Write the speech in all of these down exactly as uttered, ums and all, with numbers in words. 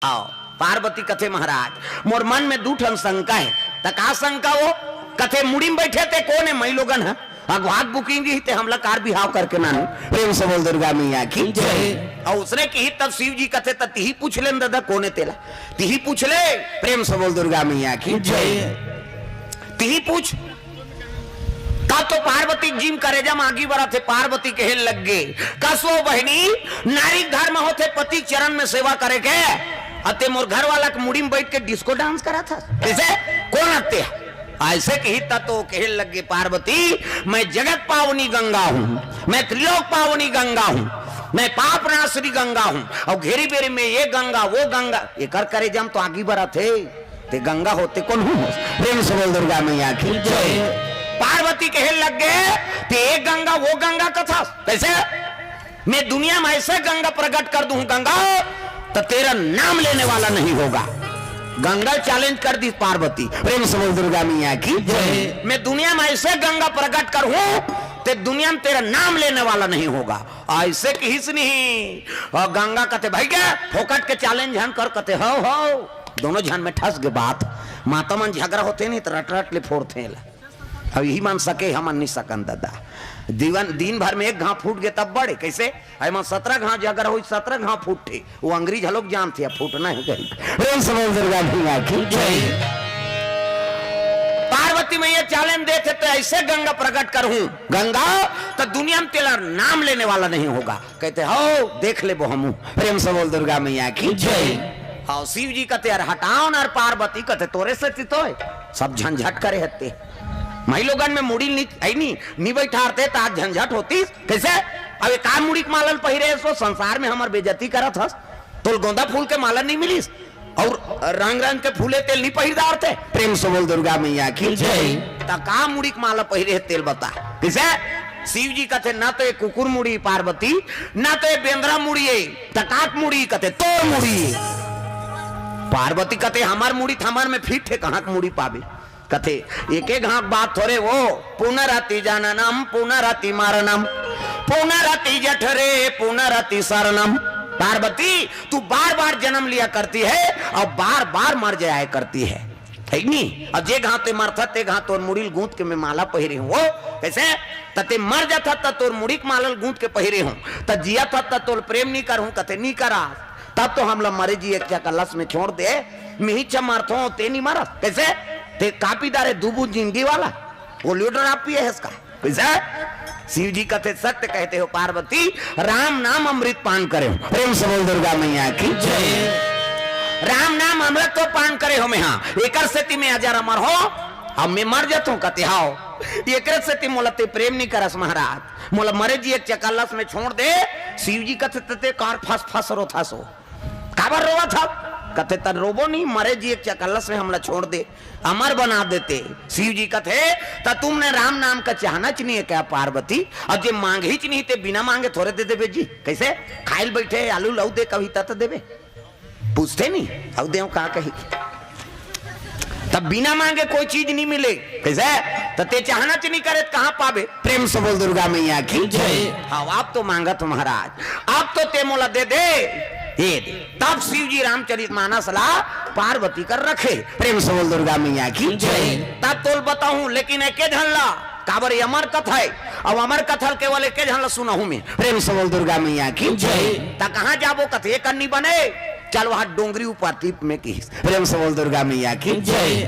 आओ, पार्वती कथे, महाराज, मोर मन में दू ठन शंका हे। त का शंका वो? कथे, मुड़ी में बैठे ते कोन हे? मई लोगन ह। अगवात बुकिंग ही ते हमला कार बिहाव करके नानू। प्रेम से बोल दुर्गा मैया की जय। अउ उसने किही तब शिव जी कथे, त तिही पूछ ले न ददा, कोन हे तेला? तिही पूछ ले। प्रेम से बोल दुर्गा मैया की जय। तिही पूछ। तब तो पार्वती जिम करेजा म आगी बरत हे। पार्वती कहे लग गे, कस वो बहिनी, नारी धर्म होथे पति चरण में सेवा करे के, अते मोर घर वाला के मुड़ी में बैठ के डिस्को डांस करत हस। कइसे? कोन अते? अइसे किही त तो कहे लग गे पार्वती, मैं जगत पावनी गंगा हूँ, मैं त्रिलोक पावनी गंगा हूँ, मैं पाप नाशनी गंगा हूँ। अउ घेरी बेरी में ये गंगा, वो गंगा, एकर करेजा म तो आगी बरत हे। ते गंगा होते कोन हूँ? प्रेम से बोल दुर्गा मैया की जय। पार्वती कहे लग गे, ते एक गंगा, वो गंगा कथस। कइसे? मैं दुनिया में अइसे गंगा प्रकट कर दूँ, गंगा, त तेरा नाम लेने वाला नहीं होगा। गंगा ल चैलेंज कर दिस पार्वती। प्रेम से बोल दुर्गा मैया की जय। मैं दुनिया में अइसे गंगा प्रकट करूँ, ते दुनिया में तेरा नाम लेने वाला नहीं होगा। अइसे किहिस नहीं। अउ गंगा कथे, भई गा, फोकट के चैलेंज झन कर। कथे, हव, हव। दोनों झन में ठस गे बात। माता मन झगरा होथे नहीं त रट रट ले फोरथे एला। अब इही मन सके, हमन नहीं सकन ददा। दीवन, दिन भर में एक घांव फूट गे तब बड़े। कइसे? अइ मन सतरा घांव झगरा होही, सतरा घांव फूटथे। वो अंग्रेज ह लोग जानथे, अब फूटना हे कहीं। प्रेम से बोल दुर्गा मैया की जय। पार्वती मैया चैलेंज देथे, त अइसे गंगा प्रकट करहूं, गंगा, त दुनिया में तेला नाम लेने वाला नहीं होगा। कथे, हव, देख लेबो हमू। प्रेम से बोल दुर्गा मैया की जय। हव, शिव जी कथे, अरे हटाव न, अरे पार्वती कथे, तोरे सेती तो हे, सब झंझट करे हते। मई लोगन में मुड़ी नी, अइ नी, नी बैठारते त आज झंझट होतिस। कइसे? अब एका मुड़ी के माला ल पहिरे हस, संसार में हमर बेइज्जती करत हस। तोल गोंदा फूल के माला नी मिलिस अउ रंग रंग के फूले तेल नी पहिर डारते। प्रेम से बोल दुर्गा मैया की जय। त का मुड़ी के माला पहिरे हे तेल बता। कइसे? शिव जी कथे, ना तो ये कुकुर मुड़ी पार्वती, ना तो ये बेंदरा मुड़ी हे, त का के मुड़ी? कथे, तोर मुड़ी। पार्वती कथे, हमर मुड़ी त हमर में फिट हे, कहाँ के मुड़ी पाबे? कथे, एक एक घांव के बात थोरे वो, पुनरति जननम पुनरति मरणम, पुनरति जठरे पुनरति शरणम। पार्वती, तू बार बार जन्म लिया करती है अउ बार बार मर जाया करती है, हे कि नहीं? अउ जे घांव ते मरथस, ते घांव तोर मुड़ी ल गूंथ के मैं माला पहिरे हूं। वो कइसे? त ते मर जाथस, त तोर मुड़ी के माला ल गूंथ के पहिरे हूं, त जियथस, त तोल प्रेम नी करहूं। कथे, नी करा। तब तो हमला मरे जिए के चक्कर लस में छोड़ दे। मिही छ मरथों, ते नी मरस। कइसे? ते कापी डारे दू बूंद जिंदगी वाला। वो लीटर आप पिए हस का? कइसे? शिव जी कथे, सत्य कहते हो पार्वती, राम नाम अमृत पान करे हूं। प्रेम से बोल दुर्गा मैया की जय। राम नाम अमृत तो पान करे हूं मैं, हां, एकर सेती मैं अजर अमर हूं। अब मैं मर जाथों कथे, हव, एकरे सेती मोला ते प्रेम नी करस महाराज, मोला मरे जिए के चक्कर लस में छोड़ दे। शिव जी कथे, त ते काबर फस फस रोथस वो? काबर रोवत हस? कथे, त रोबो नी, मरे जिए के चक्कर लस में हमला छोड़ दे, अमर बना देते। शिव जी कथे, त तुमने राम नाम का चाहना च नहीं है क्या पार्वती? अउ जे मांगही च नहीं ते बिना मांगे थोरे दे देबे जी। कइसे? खाइल बैठे आलू लऊ दे कभी त देबे। पूछते नहीं, अउ देव का कही। तब बिना मांगे कोई चीज नहीं मिले। कइसे? त ते चाहना च नहीं करे त कहां पाबे? प्रेम से बोल दुर्गा मैया की जय। हव, अब तो मांगत हूं महाराज, अब तो ते मोला दे दे, दे दे। तब शिव जी रामचरित मानस ला पार्वती कर रखे। प्रेम से बोल दुर्गा मैया की जय। तब तोल बताहूं, लेकिन एके झन ला, काबर ये अमर कथा हे, अउ अमर कथा ल केवल एके झन ला सुनाहूं मैं। प्रेम से बोल दुर्गा मैया की जय। त कहां जाबो? कथे, एक अन्नी बने, चल वहां डोंगरी ऊपर टीप में किहिस। प्रेम से बोल दुर्गा मैया की जय।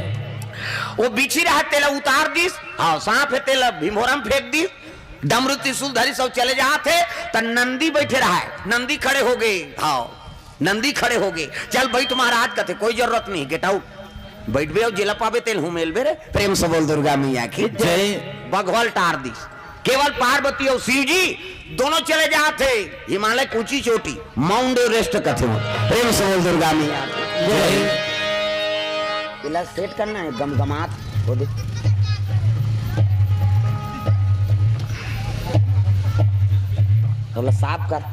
वो बिछी रहय तेला उतार दिस, हव, सांप हे तेला भिंभोरा म फेंक दिस, डमरू त्रिशूल धरिस अउ चले जात हे, त नंदी बइठे रहय, नंदी खड़े हो गे, हव, नंदी खड़े हो गे, चल बइठ महाराज, कथे कोई जरूरत नहीं, get out, बइठबे अउ जेला पाबे तेला हुमेलबे रे। प्रेम से बोल दुर्गा मैया की जय। बघवा ल टार दिस, केवल पार्वती अउ शिव जी दोनों चले जात हे हिमालय के ऊंची चोटी, माउंट एवरेस्ट कथे वो। प्रेम से बोल दुर्गा मैया की जय। एला सेट करना हे, गमगमात हो दे। तोला साफ कर।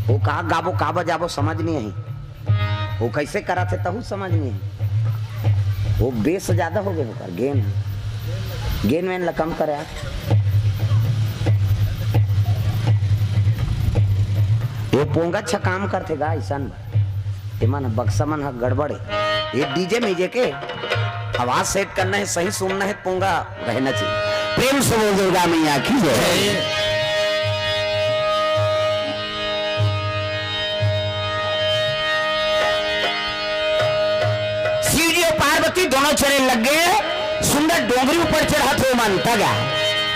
वो का गाबो, का बजाबो, समझ नहीं आई। वो कइसे करत हे, तहू समझ नहीं आई। वो बेस ज्यादा हो गे ओकर, गेन, गेन वेन ला कम करे यार। ये पोंगा अच्छा काम करथे गा, अइसन। ये मन ह, बक्सा मन ह गड़बड़ हे। ये डीजे मीजे के आवाज सेट करना हे, सही सुनना हे, पोंगा रहना चाहिए। प्रेम से बोल दुर्गा मैया की जय। शिव जी अउ पार्वती दोनों चले लग गे, सुंदर डोंगरी ऊपर चढ़त हे मन तगा।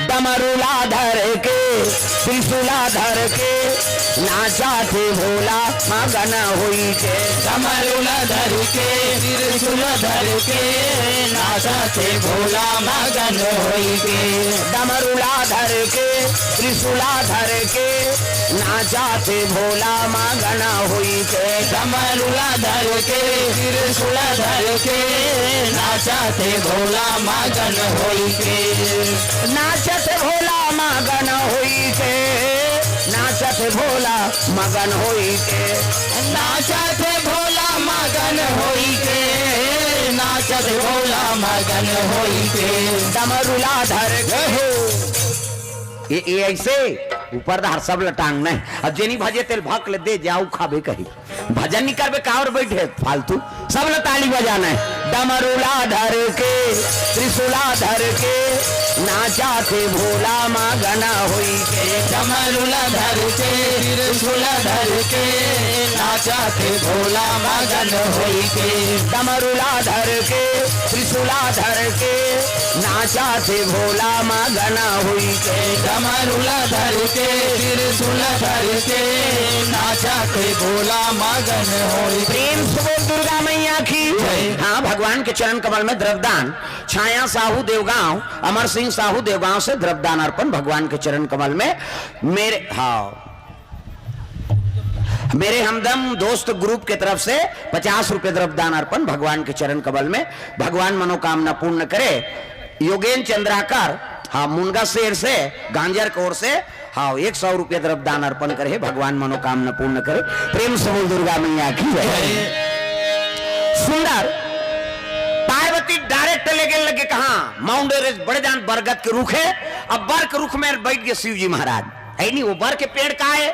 डमरू ला धर के, त्रिशूला धर के, नाचा थे भोला मगन होई के। डमरू ला धर के, त्रिशूला धर के, नाचा थे भोला मगन होई के। डमरू ला धर के, त्रिशूला धर के, नाचा थे भोला मगन होई के। डमरू ला धर के, त्रिशूला धर के, नाचा थे भोला मगन होई के। नाचत भोला मगन होई के, नाचत भोला मगन होई के। नाचत भोला मगन होई के, नाचत भोला मगन होई के। डमरू ला धर के हो। ये, ये ऐसे ऊपर धार सब लटांग नहीं। अब जेनी भजे तेल भक ले दे जाऊ खाबे कही। भजन नहीं करबे, कावर बैठे फालतू, सब ला ताली बजाना हे। डमरू ला धर के, त्रिशूला धर के, नाचा थे भोला मगन होई के। डमरू ला धर के, त्रिशूला धर के, नाचा थे भोला मगन होई के। डमरू ला धर के, त्रिशूला धर के, नाचा थे भोला मगन होई के। डमरू ला धर के, त्रिशूला धर के, नाचा थे भोला मगन होई। प्रेम से बोल दुर्गा मैया की जय। हाँ, भगवान के चरण कमल में द्रव्यदान। छाया साहू देवगांव, अमर सिंह साहू देवगांव से द्रव्यदान अर्पण भगवान के चरण कमल में। मेरे, हाँ, मेरे हमदम दोस्त ग्रुप के तरफ से पचास रुपए द्रव्यदान अर्पण भगवान के चरण कमल में। भगवान मनोकामना पूर्ण करे। योगेन चंद्राकर, हाँ, मुनगा शेर से, गांजर कोर से, हाँ, एक सौ रुपया द्रव्यदान अर्पण करे हे, भगवान मनोकामना पूर्ण करे। प्रेम से बोल दुर्गा मैया की जय। सुंदर पार्वती डायरेक्ट ले गेल लगे कहाँ? माउंट एवरेस्ट बड़े जान बरगद के रुख हे। अब बर के रुख में बैठ गे शिव जी महाराज। हे नहीं, वो बर के पेड़ का हे?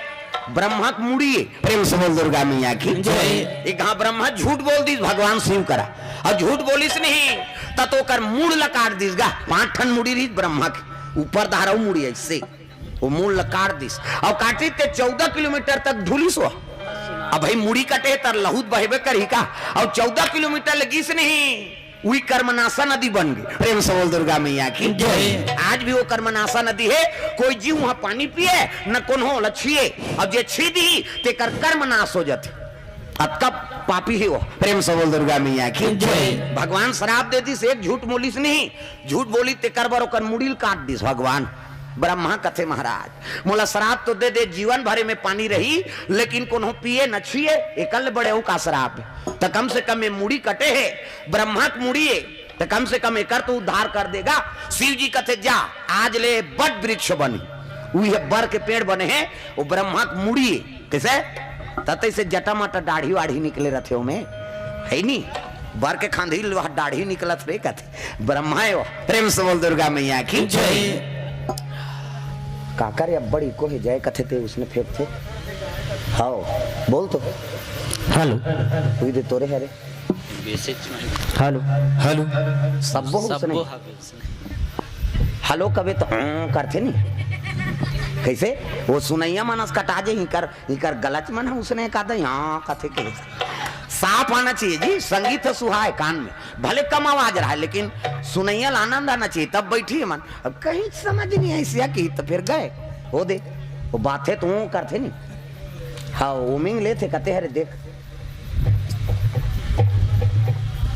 ब्रह्मा के मुड़ी हे। प्रेम से बोल दुर्गा मैया की जय। एक घाव ब्रह्मा झूठ बोल दिस भगवान शिव करा, अउ झूठ बोलिस नहीं, त तो ओकर मुड़ ला काट दिस गा। पांच ठन मुड़ी रहिस ब्रह्मा के, ऊपर धारव मुड़ी ऐसे, वो मुड़ ला काट दिस। अउ काटिस ते चौदह किलोमीटर तक ढुलिस वो। अब भाई मुड़ी कटे त लहू त बहबे करही का? अउ चौदह किलोमीटर ले गिस नहीं, उही कर्मनाशा नदी बन गे। प्रेम से बोल दुर्गा मैया की जय। आज भी वो कर्मनाशा नदी हे, कोई जीव वहां पानी पिए न कोनो ला छीए, अउ जे छी दिही तेकर कर्मनाश हो जाथे। अतका पापी हे वो। प्रेम से बोल दुर्गा मैया की जय। भगवान श्राप दे दिस, एक झूठ बोलिस नहीं, झूठ बोली तेकर बर ओकर मुड़ी ल काट दिस भगवान। ब्रह्मा कथे महाराज, मोला श्राप तो दे दे, जीवन भरे में पानी रही, लेकिन कोनो पिए न छीए, एकर ले बड़े अउ का श्राप हे? त कम से कम ये मुड़ी कटे हे, ब्रह्मा के मुड़ी हे, त कम से कम एकर तो उद्धार कर देगा। शिव जी कथे, जा, आज ले बट वृक्ष बनी, उही बर के पेड़ बने हे, वो ब्रह्मा के मुड़ी हे। कइसे? त तइसे जटा मटा दाढ़ी वाढ़ी निकले रथे ओमे, हे नी? बर के खांधी ल वह दाढ़ी निकलत रे कथे। ब्रह्मा हे वो। प्रेम से बोल दुर्गा मैया की जय। काकर या बड़ी को हे जय कथे ते उसने फेंकथे। हाओ, बोल तो। हेलो। उही दे तोरे हरे। बेसिक में। हेलो। हेलो। सब्बो उसने। सब्बो हवे उसने। हेलो कबे तो हाँ करथे नी। कइसे? वो सुनइया मन अस कटा जे, इकर, इकर गलच मन ह उसने का दे, हाँ कथे के। साफ आना चाहिए जी, संगीत ह सुहाए कान में। भले कम आवाज रहा, लेकिन सुनइया ला आनंद आना चाहिए, तब बैठी मन। अब कहीं समझ नहीं आई सिया की, तो फिर गए। वो दे, वो बात हे तो वो करथे नी। हाँ, उमिंग लेथे, कथे, "अरे देख,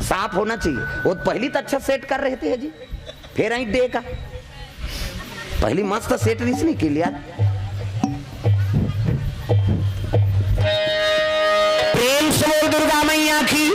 साफ होना चाहिए।" वो पहली तो अच्छा सेट कर रहे थे जी, फिर आई डे का। पहली मस्त सेट रिस नहीं के लिया। प्रेम से बोल दुर्गा मैया की।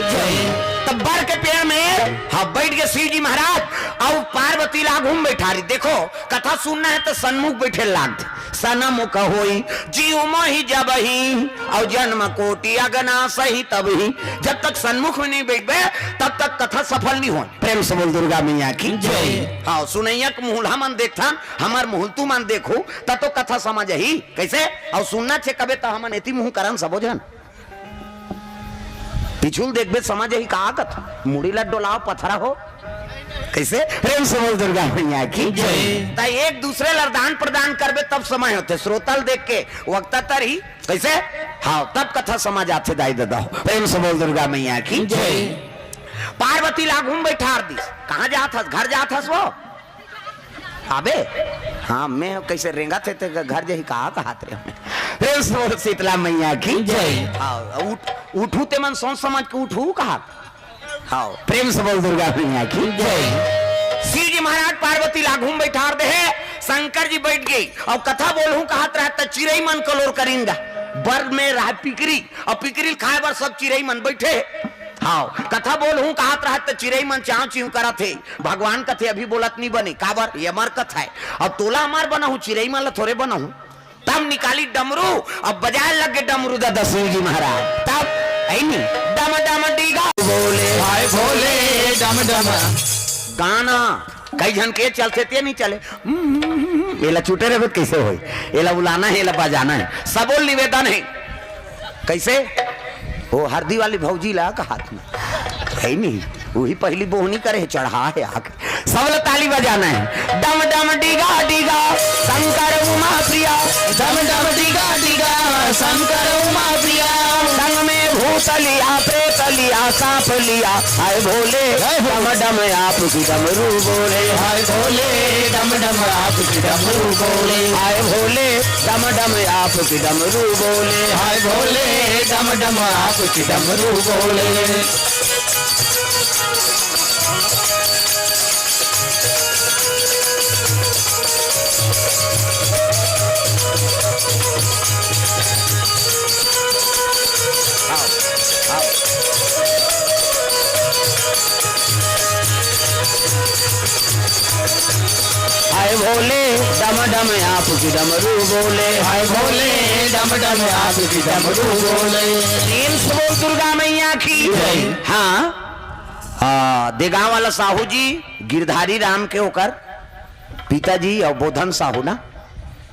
तब बर के पेड़ में, हाँ, बैठ के शिव जी महाराज अउ पार्वती ला घूम बैठा रही। देखो, कथा सुनना हे त सन्मुख बैठे लागथे। सनमुख होई जीव मोहि जबहि, अउ जन्म कोटि अगना सही तबहि। जब तक सन्मुख में नहीं बैठबे, तब तक कथा सफल नहीं होय। प्रेम से बोल दुर्गा मैया की जय। हाँ, सुनइया के मुहूं ल हमन देखथन, हमर मुहूं ल तुमन देखहू, त तो कथा समझ आही। कइसे? अउ सुनना हे कबे त हमन एती मुहूं करन सबो झन। पिछुल देखबे, समझ ही का कथा, मुड़ी ला डोलाव, पथरा हो। कैसे? प्रेम से बोल दुर्गा मैया की जय। त एक दूसरे ला दान प्रदान करबे, तब समय होथे। श्रोता ल देख के वक्ता तर ही, कैसे? हाँ, तब कथा समझ आथे दाई ददा हो। प्रेम से बोल दुर्गा मैया की जय। पार्वती ला आघू म बैठार दिस। कहाँ जात हस? घर जात हस वो? अबे, हाँ, मैं कैसे रेंगत हे ते घर जही कहा कहत रहे हमें। प्रेम से बोल शीतला मैया की जय। हाँ, उठ, उठू ते मन सोच समझ के उठू कहा। हाँ, प्रेम से बोल दुर्गा मैया की जय। शिव जी महाराज पार्वती ला आघू म बैठार दे हे, शंकर जी बैठ गए अउ कथा बोलहूँ कहत रहे त चिरई मन कलोर करिन गा। बर में रहा पिकरी, अउ पिकरी ल खाए बर सब चिरई मन बैठे हे। हाँ, कथा बोलहूँ कहत रहे त चिरई मन चाँव चिँव करत हे। भगवान कथे अभी बोलत नी बने, काबर? ये अमर कथा हे। अब तोला अमर बनाहूँ, चिरई मन ला थोरे बनाहूँ। तब निकाली डमरू, अब बजाए लगे डमरू ददा शिव जी महाराज। तब, है नी, डम डम डीगा बोले, हाय भोले, डम डम। गाना कई झन के चलथे ते नी चले। हम्म, एला चुटे रहे कैसे होई? एला बुलाना हे, एला बजाना हे, सबो ल निवेदन हे। कैसे? वो हरदी वाली भौजी ला कहा था, है नी, वही पहली बोहनी करे हे, चढ़ा हे आके। सब ल ताली बजाना हे। डम डम डीगा डीगा शंकर उमा प्रिया, डम डम डीगा डीगा शंकर उमा प्रिया। संग में भूत लिया, प्रेत लिया, सांप लिया, हाय भोले, जय हो। डम डम आपकी डमरू बोले। हाय भोले, डम डम आपकी डमरू बोले। हाय भोले, डम डम आपकी डमरू बोले। हाय भोले, डम डम आपकी डमरू बोले। आओ, आओ। हाय भोले, डम डम आपकी डमरू बोले। हाय भोले, डम डम आपकी डमरू बोले। प्रेम से बोल दुर्गा मैया की जय। हाँ, आ, देगांव वाला साहू जी, गिरधारी राम के ओकर पिताजी अउ बोधन साहू ना,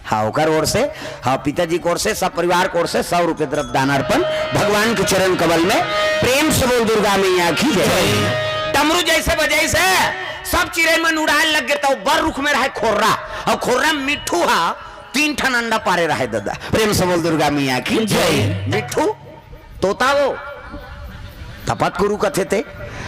हाँ, ओकर ओर से, हाँ, पिताजी के ओर से, सब परिवार के ओर से सौ रुपये द्रव्य दान अर्पण भगवान के चरण कमल में। प्रेम से बोल दुर्गा मैया की जय। जय। डमरू जैसे बजाइस हे, सब चिरई मन उड़ाए लग गे, त बर रुख में रहे खोर्रा, अउ खोर्रा म मिट्ठू हा तीन ठन अंडा पारे रहे ददा। प्रेम से बोल दुर्गा मैया की जय। मिट्ठू तोता वो, तपत कुरु कथे ते,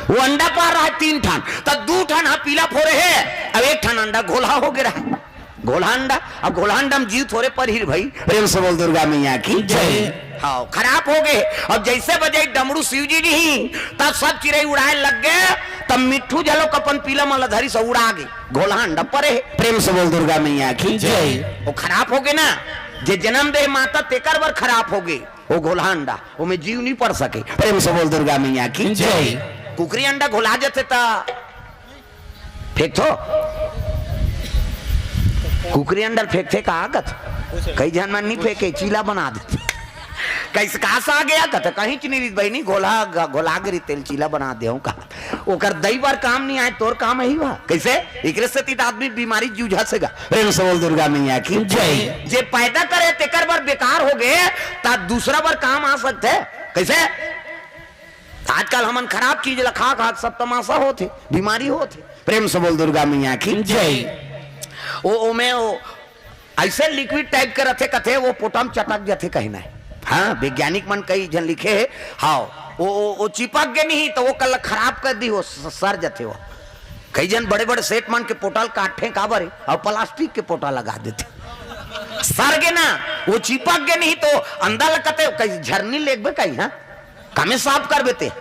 वो अंडा पार रहा तीन ठन, त दू ठन हा पीला फोरे हे, अब एक ठन अंडा घोलहा हो गे रहा। घोलहा अंडा, अब घोलहा अंडा म जीव थोरे परही रे भई। प्रेम से बोल दुर्गा मैया की जय। हाँ, खराब हो गे। अब जैसे बजाई डमरू शिव जी नहीं, तब सब चिरई उड़ाए लग गे, तब मिट्ठू झलोक अपन पीला मन ला धरिस अउ उड़ा गे। घोलहा अंडा परे हे। प्रेम से बोल दुर्गा मैया की जय। वो खराब हो गे ना, जे जनम दे माता तेकर बर खराब हो गे। वो घोलहा अंडा, ओमे जीव नहीं पर सके। प्रेम से बोल दुर्गा मैया की जय। कुकरी अंडा घोला जथे त फेंकथो, कुकरी अंडा फेंकथे का कथ? कई झन मन नहीं फेंके, चीला बना देथे। कैसे कहाँ से आ गया कथ? कहीं च नहीं रही बहिनी, घोला, घोला गिरी तेल चीला बना दे हूँ कहा। ओकर दई बर काम नहीं आए, तोर काम ही बा। कैसे? एकरे सेती त आदमी बीमारी जूझत हे गा। प्रेम से बोल दुर्गा मैया की जय। जे पैदा करे तेकर बर बेकार हो गे, त दूसरा बर काम आ सकथे। कैसे? आजकल हमन खराब चीज ला खा खा सब तमाशा होथे, बीमारी होथे। प्रेम से बोल दुर्गा मैया की जय। ओ, ओमे ओ, ऐसे liquid type के रथे, कथे वो पोटा म चटक जथे कहिना हे। हाँ, वैज्ञानिक मन कई झन लिखे हे। हाँ, वो, वो, वो चिपक गे नहीं त वो कल खराब कर दी, वो स-, सर जथे वो। कई झन बड़े-बड़े सेठ मन के पोटा ल काटथे काबर हे, अउ plastic के पोटा लगा देथे। सर गे ना, वो चिपक गे नहीं त अंदर ल कथे कई झरनी लेगबे कई, हाँ? कामे साफ करबे ते।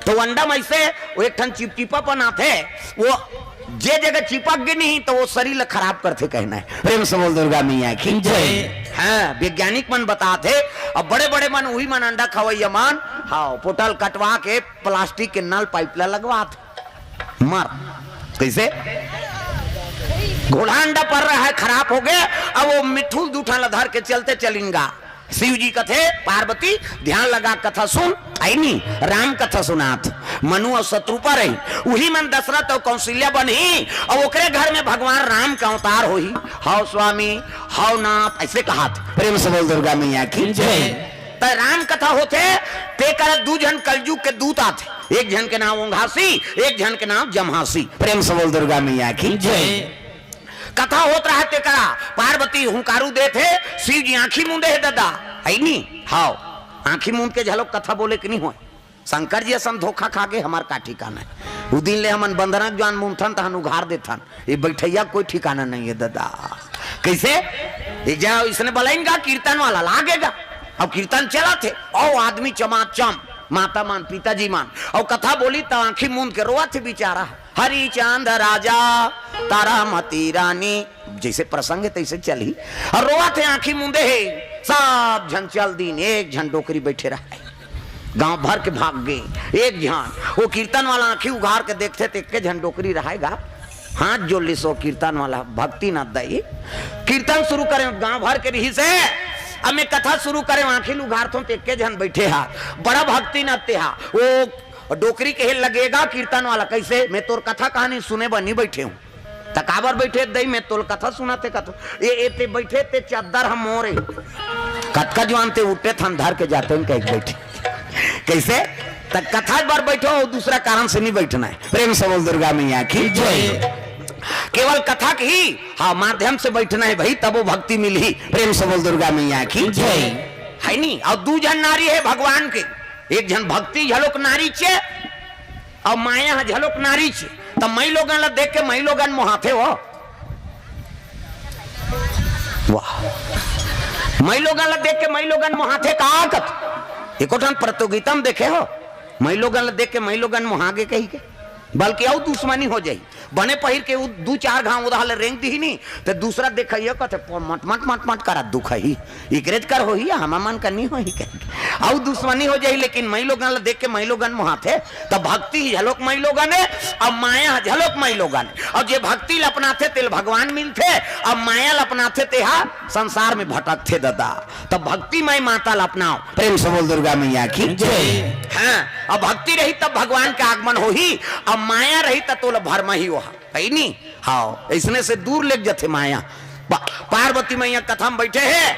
त वो अंडा म ऐसे वो एक ठन चिपचिपापन आथे, वो जे जगह चिपक गे नहीं त वो शरीर ल खराब करथे कहिना हे। प्रेम से बोल दुर्गा मैया की जय। हाँ, वैज्ञानिक मन बताथे, अब बड़े-बड़े मन, उही मन अंडा खवैया मन, हाँ, पोटा ल कटवा के plastic के नल pipe ला लगवाथे। मर। कैसे? घोलहा अंडा पर रहा हे, खराब हो गे, अब वो मिट्ठू ल दू ठन ला धर के चलते चलिन गा। शिव जी कथे, पार्वती, ध्यान लगा कथा सुन, आई नी, राम कथा सुनात। मनु अउ शतरूपा रही, उही मन दशरथ अउ कौशल्या बनही, अउ ओकरे घर में भगवान राम के अवतार होही। हव स्वामी, हव नाथ, ऐसे कहात। प्रेम से बोल दुर्गा मैया की जय। त राम कथा होथे, तेकरा दू झन कलजुग के दूत आथे, एक झन के नाम ओंघासी, एक झन के नाम जम्हासी। प्रेम से बोल दुर्गा मैया की जय। कथा होत रहा तेकरा, पार्वती हुंकारू देथे, शिव जी आंखी मूंदे हे ददा, है नी? हाव, आंखी मूंद के झलोक कथा बोले के नी होय। शंकर जी असन धोखा खा के हमार का ठिकाना है। उ दिन ले हमन बंदना के ज्वान मूंदथन तहन उघार देथन। ये बैठैया कोई ठिकाना नहीं है ददा। कैसे? ये जा इसने बलाइन गा कीर्तन वाला लागेगा। अब कीर्तन चला थे, ओ आदमी चमाचम, माता मान, पिताजी मान, और कथा बोली त आंखी मूंद के रोआ थे बेचारा। हरिचंद राजा, तारामती रानी, जैसे प्रसंग है तैसे चलही। और रोआ थे आंखी मूंदे हे, सब झन चल दीन, एक झन डोकरी बैठे रहा। गांव भर के भाग गए, एक झन। वो कीर्तन वाला आंखी उघार के देखथे त एक्के झन डोकरी रहाय गा। हाथ जोड़ लिस वो कीर्तन वाला, भक्ति न दई। कीर्तन शुरू करे, गांव भर के रहिस हे। अब मैं कथा शुरू करे, आंखी ल उघारथों त एक्के झन बैठे हा, बड़ा भक्ति न ते हा। वो डोकरी कहे लगेगा कीर्तन वाला, कैसे? मैं तोर कथा कहानी सुने बर नी बैठे हूं। त काबर बैठे दई, मैं तोल कथा सुनाथे कथों। ए, ए ते बैठे ते चद्दर हम मोरे। कतका जुआन ते उठे थन धर के जाते हैं कह के बैठे। कैसे? त कथा बर बैठो, दूसरा कारण से नहीं बैठना है। प्रेम से बोल दुर्गा मैया की जय। केवल कथा के ही, हाँ, माध्यम से बैठना है भाई, तब वो भक्ति मिलही। प्रेम से बोल दुर्गा मैया की जय। है नी? और दू झन नारी है भगवान के, एक झन भक्ति झलोक नारी चे, अउ माया ह झलोक नारी चे, त मई लोगन ल देख के मई लोगन मोहाथे हो। वाह, मई लोगन ल देख के मई लोगन मोहाथे का कत? एको ठन प्रतियोगिता म देखे हो, मई लोगन ल देख के मई लोगन मोहागे कही के, बल्कि अउ दुश्मनी हो जाही। बने पहिर के उ दू चार घांव उधार ले रेंग दिही नी, त दूसरा देखइया कथे, "प-, मट, मट, मट, मट करत दुखही, इकरेज कर होही या हमर मन कर नी होही," कहिके। अउ दुश्मनी हो जाही, लेकिन मई लोगन ल देख के मई लोगन मोहाथे, त भक्ति ही झलोक मई लोगन हे, अउ माया ह झलोक मई लोगन हे। अउ जे भक्ति ल अपनाथे, तेल भगवान मिलथे, अउ माया ल अपनाथे, तेहा संसार में भटकथे ददा। त भक्तिमय माता ल अपनाओ। प्रेम से बोल दुर्गा मैया की जय। हाँ, अब भक्ति रही तब भगवान के आगमन होही, अब माया रही त तोला भरम ही ओहा, है नी? हाव, अइसने से दूर लेग जथे माया। पा-, पार्वती मैया कथा म बैठे हे,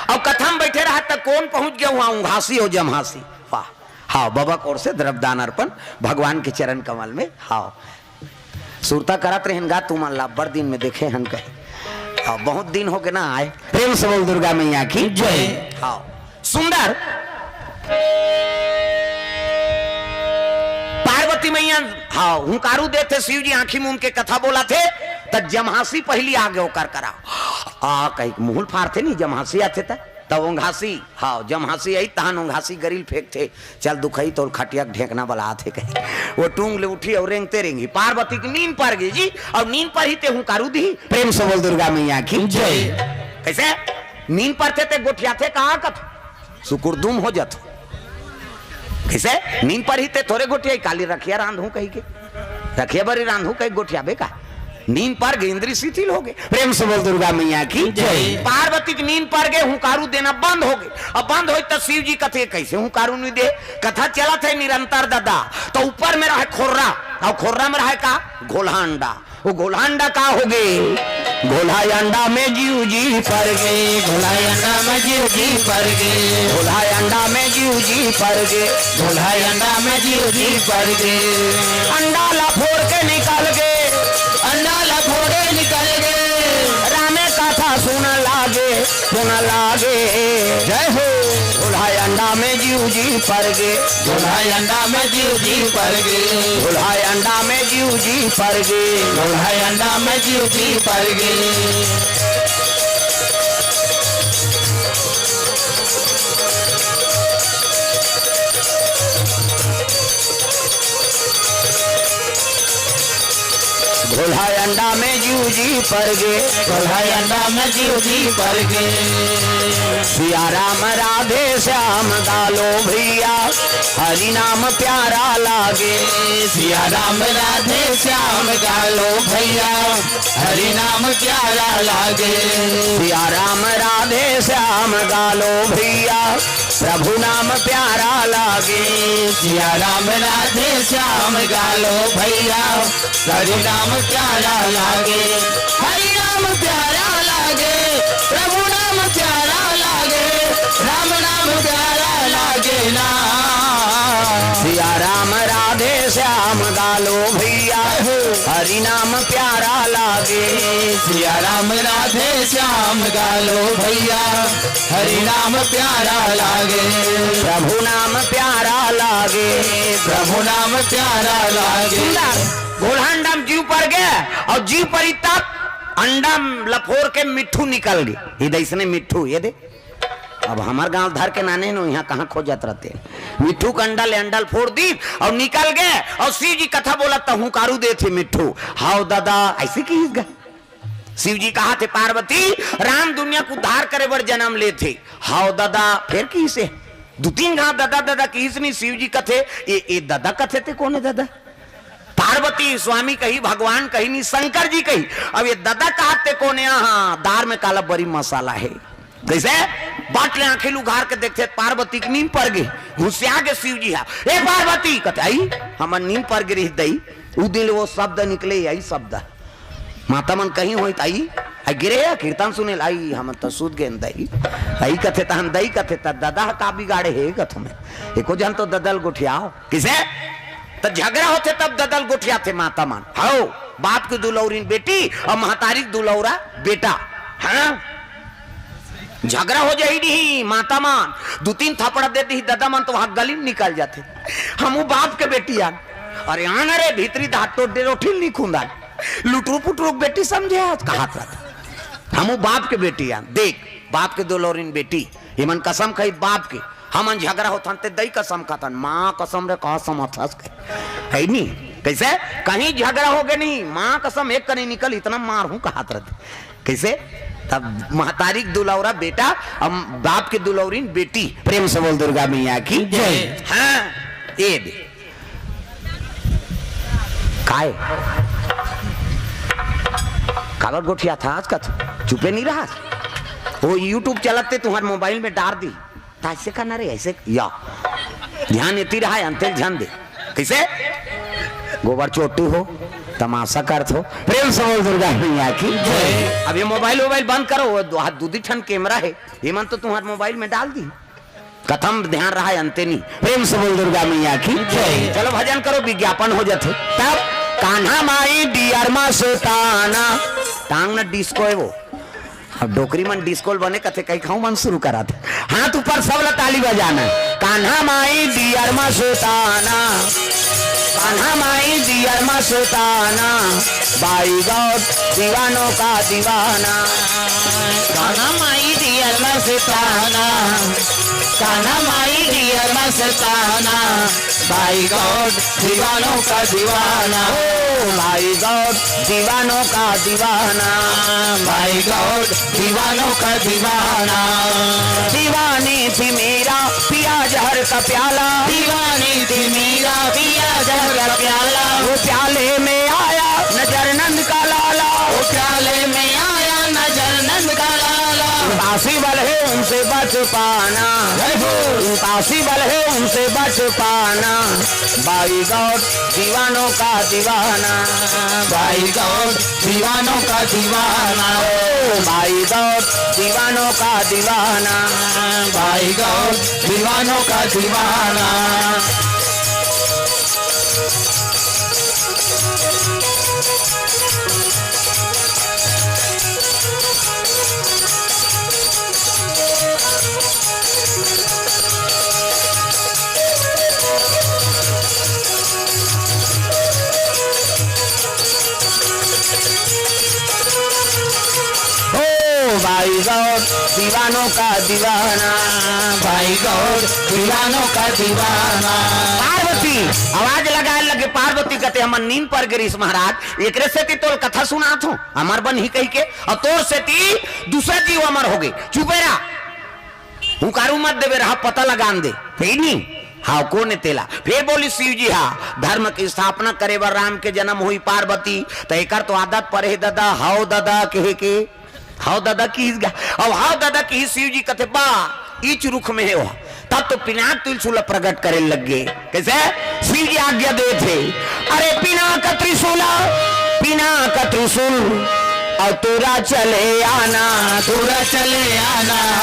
अब कथा म बैठे रहा त कोन पहुंच गया वहां, उंघासी अउ जम्हासी। वाह, हाव, बाबा कोर से द्रव्यदान अर्पण भगवान के चरण कमल में। हाव, सुरता करत रहेन गा, तुमन ला बड़ दिन में देखे हन कहे। हाँ, बहुत दिन हो गए ना आए। प्रेम से बोल दुर्गा मैया की जय। हाँ, सुंदर। पार्वती मैया, हाँ, हुंकारू देथे, शिव जी आंखी मूंद के कथा बोलाथे, त जम्हासी पहली आगे ओकर करा। आ, कही मुहुल फारथे नी, जम्हासी आथे त। त ओंघासी, हाँ, जम्हासी आई, तहन ओंघासी गरी ल फेंकथे, "चल दुखई, तोल खटिया के ढेंकना बलात हे," कही। वो टूंग ले उठी अउ रेंगते रेंगी। पार्वती के नींद पर गई जी, अउ नींद पर ही ते हुंकारू दिही। प्रेम से बोल दुर्गा मैया की जय। कैसे? नींद पर थे ते गोठियाथे कहाँ कथ? सुकुरदुम हो जात। कैसे? नींद पर ही ते थोरे गोठियाई, काली रखिया रांधू कही के। रखिया बरी रांधू कही गोठियाबे का? नींद पर गे, इंद्री शिथिल हो गे। प्रेम से बोल दुर्गा मैया की जय। पार्वती की नींद पर गे, हुंकारू देना बंद हो गे। अब बंद होई त शिव जी कथे, "कैसे हुंकारू नहीं दे?" कथा चलत है निरंतर ददा। तो ऊपर में रहे खोर्रा, अउ खोर्रा में रहे का? घोलहा अंडा। वो घोलहा अंडा का हो गे? घोलहा अंडा में जीव जी पर गे। घोलहा अंडा में जीव जी पर गे। घोलहा अंडा में जीव जी पर गे। घोलहा अंडा में जीव जी पर गे। अंडा ला फोड़ के निकल गे। अंडा ला फोड़े निकल गे। रामे कथा सुन लागे, सुन लागे। जय हो। घोलहा अंडा में जीव जी पर गे। घोलहा अंडा में जीव जी पर गे। घोलहा अंडा में जीव जी पर गे। घोलहा अंडा में जीव जी पर गे। घोलहा अंडा में जीव जी पर गे। घोलहा अंडा में जीव जी पर गे। सिया राम राधे श्याम गा लो भैया, हरि नाम प्यारा लागे। सिया राम राधे श्याम गा लो भैया, हरि नाम प्यारा लागे। सिया राम राधे श्याम गा लो भैया, प्रभु नाम प्यारा लागे। सिया राम राधे श्याम गा लो भैया, हरि नाम प्यारा लागे। हरि नाम प्यारा लागे, प्रभु नाम प्यारा लागे। राम नाम प्यारा लागे ना। सिया राम राधे श्याम गालो भैया, हरि नाम प्यारा लागे। सिया राम राधे श्याम गालो भैया, हरि नाम प्यारा लागे। प्रभु नाम प्यारा लागे। प्रभु नाम प्यारा लागे। सुंदर। घोलहा अंडा म जीव पर गे अउ जीव परी तब अंडा म लफोर के मिट्ठू निकल गे। ये दे इसने मिट्ठू, ये दे। अब हमर गांव धर के नाने नो, इहां कहां खोजत रहिते। मिट्ठू के अंडा ले अंडा ल फोर दीस अउ निकल गे। अउ शिव जी कथा बोलत त हुंकारू देथे मिट्ठू, "हाव ददा," अइसे किहिस गा। शिव जी कहत हे, "पार्वती, राम दुनिया के उद्धार करे बर जनम लेथे।" "हाव ददा," फेर किहिसे। दू तीन घांव ददा ददा किहिस नी, शिव जी कथे, "ए, ए ददा कथे ते कोन ए ददा?" पार्वती स्वामी कही, भगवान कही नी, शंकर जी कही। अब ये ददा कहत ते कोन ए? हां, दार में काला बरी मसाला हे। कइसे? बाट ले आंखी ल उघार के देखथे, पार्वती के नींद पर गे, हुसिया गे शिव जी हा। "ए पार्वती," कथे, "अई, हमर नींद पर गे रिहिस दई।" उ दिन ले ओ शब्द निकले, अई शब्द। माता मन कहीं होई त अई, अई गिरे हे कीर्तन सुने ल, "अई, हमन त सूत गेन दई।" अई कथे त हम दई कथे त ददा ह का बिगाड़े हे कथों मैं। एको झन तो ददा ल गोठियाव। कइसे? त झगरा होथे तब ददा ल गोठियाथे माता मन। हव, बाप के दुलौरिन बेटी अउ महतारी के दुलौरा बेटा। हां? झगरा हो जाही नी, माता मन दू तीन थपड़ा दे दिही, ददा मन तो वहां गली में निकल जाथे। "हमू बाप के बेटी आन।" "अरे आन रे, भीतरी दांत तो डेरोठिल नी खुंदान। लुटरू पुटरू के बेटी समझे आज," कहत रहत। "हमू बाप के बेटी आन।" देख, बाप के दुलौरिन बेटी, एमन कसम खाही बाप के। हमन झगरा होथन ते दई कसम खाथन, "मां कसम रे, का समझथस?" कहे। हे नी? कइसे? कहीं झगरा हो गे नी, "मां कसम एक कनी निकल, इतना मारहूं," कहत रहत। कइसे? तब महतारी के दुलौरा बेटा, अउ बाप के दुलौरिन बेटी। प्रेम से बोल दुर्गा मैया की जय। हां, ए दे। काय? काबर गोठियाथस कथों? चुपे नी रहस। ओ YouTube चलत ते तुंहर मोबाइल में डार दी। त अइसे करना रे, अइसे या। ध्यान एती रहा, अंते ल झन दे। कइसे? गोबर चोट्टू हो, तमाशा करत हो। प्रेम से बोल दुर्गा मैया की जय। अब ये मोबाइल वोबाइल बंद करो, वो दो, हाथ दू दी ठन कैमरा हे, एमन तो तुंहर मोबाइल में डार दी। कथा म ध्यान रहा, अंते नी। प्रेम से बोल दुर्गा मैया की जय। चलो भजन करो, विज्ञापन हो जाथे। तब कान्हा माई डियर मा सुताना, टांग न डिस्को हे वो। अब डोकरी मन डिस्को ल बने कथे, कहीं खाऊ मन शुरू करा थे। हाथ ऊपर सब ला ताली बजाना। कान्हा माई डियर मा सुताना, कान्हा माई डियर मा सुताना, बाई गॉड दीवानों का दीवाना। कान्हा माई डियर मा सुताना, कान्हा माई डियर मा सुताना, बाई गॉड दीवानों का दीवाना। ओ बाई गॉड दीवानों का दीवाना। बाई गॉड दीवानों का दीवाना। दीवानी थी मीरा पिया जहर का प्याला। दीवानी थी मीरा पिया जहर का प्याला। वो प्याले में आया नजर नंद का लाला। वो प्याले में आया नजर नंद का लाला। इम्पॉसिबल है उनसे बच पाना। जय हो। इम्पॉसिबल है उनसे बच पाना। बाई गॉड दीवानों का दीवाना। बाई गॉड दीवानों का दीवाना। ओ बाई गॉड दीवानों का दीवाना। बाई गॉड दीवानों का दीवाना। ओ बाई गॉड दीवानों का दीवाना। बाई गॉड दीवानों का दीवाना। पार्वती, आवाज लगाए लगे पार्वती, कथे, "हमर नींद पर गे रिहिस महाराज, एकरे सेती तोल कथा सुनात हों, अमर बनही कहिके, अउ तोर सेती दूसरा जीव अमर होगे। चुपे रह।" हुंकारू मत देबे, रहा पता लगान दे। हे नी? हाव, कोन ए तेला? फेर बोलिस शिव जी हा, धर्म के स्थापना करे बर राम के जनम होई पार्वती, त एकर तो आदत परे हे ददा, हाव ददा कहे के, हाव ददा किहिस गा, अउ हाव ददा किहिस शिव जी कथे, "बा, इच रुख में हे ओहा।" तब तो पिनाक त्रिशूल प्रगट करे लग गे। कइसे? शिव जी आज्ञा देथे, "अरे पिनाक त्रिशूल, पिनाक त्रिशूल, अउ टूरा चले आना, टूरा चले आना।"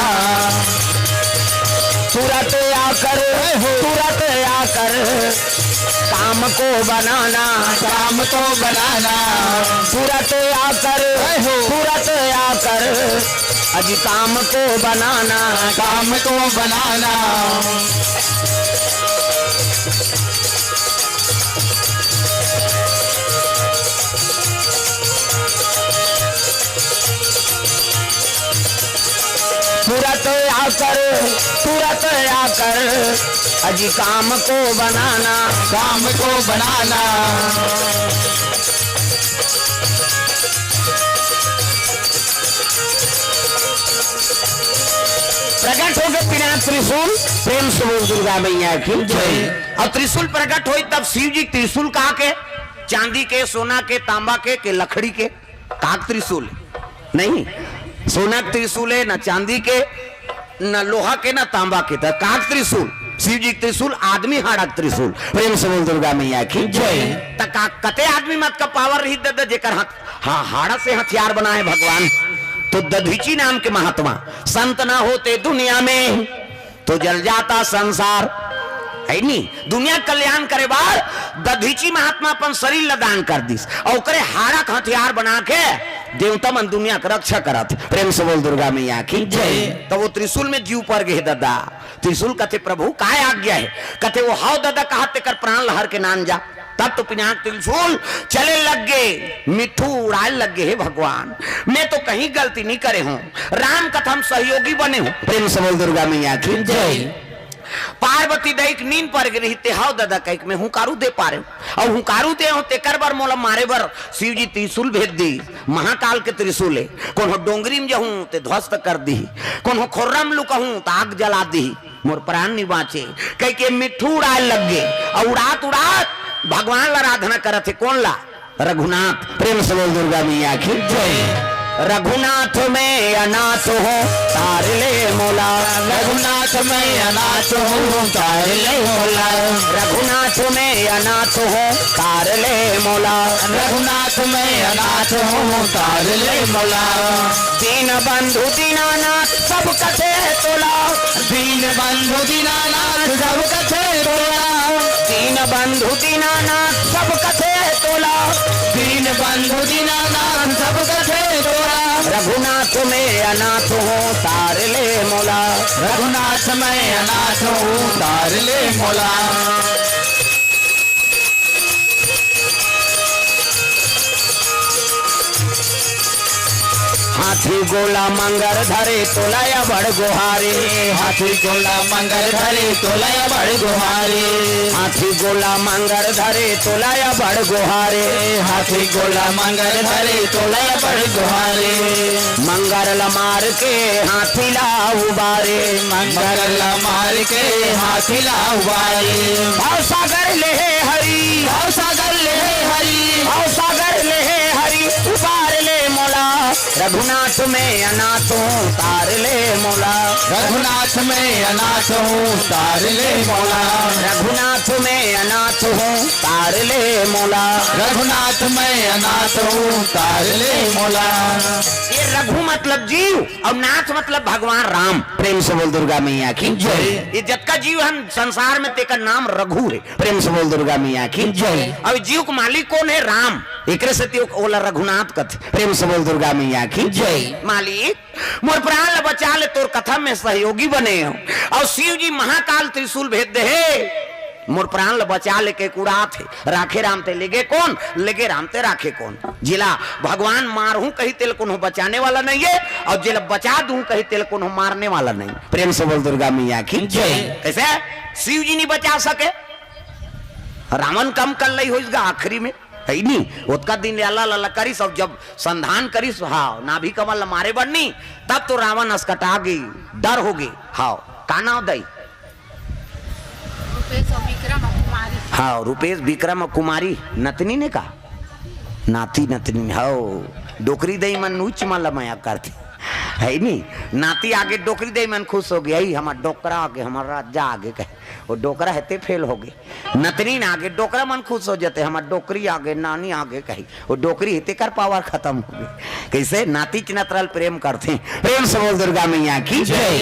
तुरंत आकर, तुरंत आकर काम को बनाना, काम को बनाना। तुरंत आकर, तुरंत आकर अजी काम को बनाना, काम को बनाना। तुरंत आकर, तुरंत आकर अजी काम को बनाना, काम को बनाना। प्रकट होके पिनाक त्रिशूल, प्रेम से बोल दुर्गा मैया की जय। और त्रिशूल प्रकट होई तब शिव जी त्रिशूल का के, चांदी के, सोना के, तांबा के, के लकड़ी के? काक त्रिशूल नहीं, सोना के त्रिशूल है, ना चांदी के, ना लोहा के, ना तांबा के। त काक त्रिशूल, शिव जी के त्रिशूल, आदमी हाड़ा के त्रिशूल। प्रेम से बोल दुर्गा मैया की जय। त का कते आदमी मत का पावर रही दद, जेकर हाथ, हाँ, हाड़ा से हथियार बनाए भगवान। तो दधीची नाम के महात्मा, संत ना होते दुनिया में तो जल जाता संसार, है नी? दुनिया कल्याण करे बर दधीची महात्मा अपन शरीर ला दान कर दिस, और ओकरे हाड़ा के हथियार बना के देवता मन दुनिया के रक्षा करत। प्रेम से बोल दुर्गा मैया की जय। तो वो त्रिशूल में जीव पर गे ददा, त्रिशूल कथे, "प्रभु, काय आज्ञा है?" कथे, "वो हाव ददा कहा तेकर प्राण लहर के नान जा।" तब तो पिनाक त्रिशूल चले लग गे, मिट्ठू उड़ाए लग गे, "हे भगवान, मैं तो कहीं गलती नहीं करे हूँ, राम कथा में सहयोगी बने हूँ।" प्रेम से बोल दुर्गा मैया की जय। पार्वती दई के नींद पर गे रही, ते हाव ददा कहिक मैं हुंकारू दे पारे हूँ, और हुंकारू दे हूँ तेकर बर मोला मारे बर शिव जी त्रिशूल भेज दी, महाकाल के त्रिशूल है। कोनो डोंगरी में जहूँ ते ध्वस्त कर दी, कोनो खोर्रा में लुकहूँ त आग जला दी, मोर प्राण नि बाँचे। कहिके मिट्ठू उड़ाए लग गे, और उड़ात उड़ात भगवान ला आराधना करत हे। कौन ला? रघुनाथ। प्रेम से बोल दुर्गा मैया की जय। रघुनाथ मैं अनाथ हूँ, तार ले मोला। रघुनाथ मैं अनाथ हूँ, तार ले मोला। रघुनाथ मैं अनाथ हूँ, तार ले मोला। रघुनाथ मैं अनाथ हूँ, तार ले मोला। दीन बंधु दीनानाथ सब कथे तोला। दीन बंधु दीनानाथ सब कथे तोला। दीन बंधु दीनानाथ सब कथे तोला। दीन बंधु दीनानाथ सब कथे तोला। रघुनाथ मैं अनाथ हूँ, तार ले मोला। रघुनाथ मैं अनाथ हूँ, तार ले मोला। हाथी गोला मंगर धरे तोला अबड़ गोहारे। हाथी गोला मंगर धरे तोला अबड़ गोहारे। हाथी गोला मंगर धरे तोला अबड़ गोहारे। हाथी गोला मंगर धरे तोला अबड़ गोहारे। मंगर ल मार के हाथी ला उबारे। मंगर ल मार के हाथी ला उबारे। भवसागर ले हे हरि। भवसागर ले हे हरि। भवसागर ले हे हरि, उबार ले मोला। रघुनाथ मैं अनाथ हूँ, तार ले मोला। रघुनाथ मैं अनाथ हूँ, तार ले मोला। रघुनाथ मैं अनाथ हूँ, तार ले मोला। रघुनाथ मैं अनाथ हूँ, तार ले मोला। ये रघु मतलब जीव और नाथ मतलब भगवान राम। प्रेम से बोल दुर्गा मैया की जय। ये जतका जीव हन संसार में, तेकर नाम रघु है। प्रेम से बोल दुर्गा मैया की जय। अब जीव के मालिक कौन है? राम। एकरे सेती ओ-, ओला रघुनाथ कथे। प्रेम से बोल दुर्गा मैया की जय। मालिक, मोर प्राण ल बचा ले, तोर कथा में सहयोगी बने हो। और शिव जी महाकाल त्रिशूल भेज दे हे, मोर प्राण ल बचा ले के कुड़ात हे। राखे राम ते लेगे कौन, लेगे राम ते राखे कौन। जिला भगवान मारहूं कही तेल कोनो बचाने वाला नहीं है, और जिला बचा दूं कही तेल कोनो मारने वाला नहीं। प्रेम से बोल दुर्गा मैया की जय। कैसे शिव जी नहीं बचा सके? रावण कम कर लई होइस गा आखिरी में, है नी? ओतका दिन अल्लाह अल्लाह करिस, और जब संधान करिस, हाँ, नाभि कमल ल मारे बर नी, तब तो रावण असकटा गे, डर हो गे। हाँ, का नाव दई? रूपेश और विक्रम और कुमारी। हाँ, रूपेश, विक्रम और कुमारी, नतनी ने का? नाती नतनी, हाँ, डोकरी दई मन नुच मन ल मया करथे, है नी? नाती आगे डोकरी दई मन खुश हो गे, "अई, हमर डोकरा आगे, हमर राजा आगे," कहे। वो डोकरा हे ते फेल हो गे। नतनी ना आगे डोकरा मन खुश हो जाते, "हमर डोकरी आगे, नानी आगे," कही। वो डोकरी हे तेकर पावर खत्म हो गे। कैसे? नाती के नतरा ल प्रेम करथे। प्रेम से बोल दुर्गा मैया की जय।